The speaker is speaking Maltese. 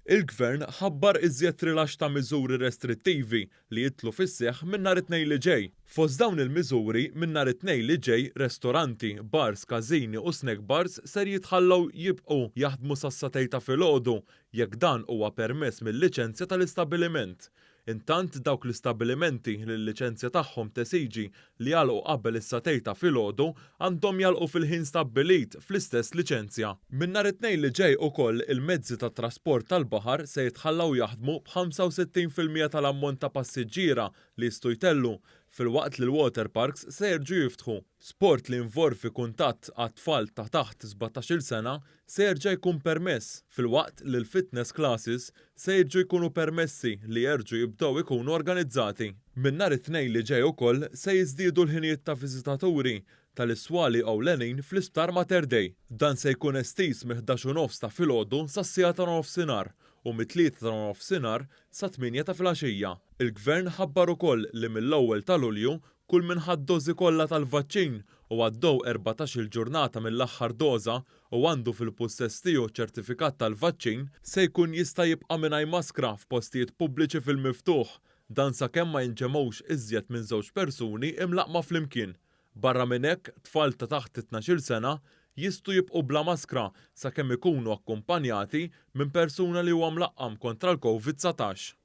Il-Gvern ħabbar iżjed rilaxx ta' miżuri restrittivi li jidħlu fis-seħħ minn nhar it-Tnejn li ġej. Fost dawn il-miżuri, minn nhar it-Tnejn li ġej, restoranti, bars, każini u snack bars ser jitħallew jibqgħu jaħdmu sas-sagħtejn ta' filgħodu jekk dan huwa permess mil-liċenzja tal-istabbiliment. Intant dawk l-istabbilimenti li l-liċenzja tagħhom tesiġi li jagħlqu qabel is-sagħtejn ta' filgħodu għandhom jagħlqu fil-ħin stabbilit fl-istess liċenzja. Minn nhar it-Tnejn li ġej ukoll il-mezzi tat-trasport tal-baħar se jitħallew jaħdmu b'65% tal-ammont ta' passiġġiera li jistgħu jtellu, filwaqt li l-water parks se jerġgħu jiftħu. Sport li jinvolvi kuntatt għat-tfal ta' taħt 17-il sena se jerġa' jkun permess, filwaqt li l-fitness classes se jerġgħu jkunu permessi li jerġgħu jibdew ikunu organizzati. Minn nhar it-Tnejn li ġej ukoll se jiżdiedu l-ħinijiet ta' viżitaturi tal-iswali ewlenin fl-Isptar Mater Dei. Dan se jkun estiż mill-ħdax u nofs ta' filgħodu sas-siegħa ta' nofsinhar u mit-tlieta ta' nofsinhar sat-tmienja ta' filgħaxija. Il-Gvern ħabbar ukoll li mill-ewwel ta' Lulju Kull min ħa d-dożi kollha tal-vaċċin u għaddew 14-il ġurnata mill-aħħar doża u għandu fil-pussess tiegħu ċertifikat tal-vaċċin, se jkun jista' jibqa' mingħajr maskra f'postijiet pubbliċi fil-miftuħ, dan sakemm ma jinġemgħux iżjed minn żewġ persuni imlaqqma flimkien. Barra minn hekk, tfal ta' taħt it-tnax-il sena jistgħu jibqgħu bla maskra sakemm ikunu akkumpanjati minn persuna li huwa mlaqqam kontra l-Covid 19.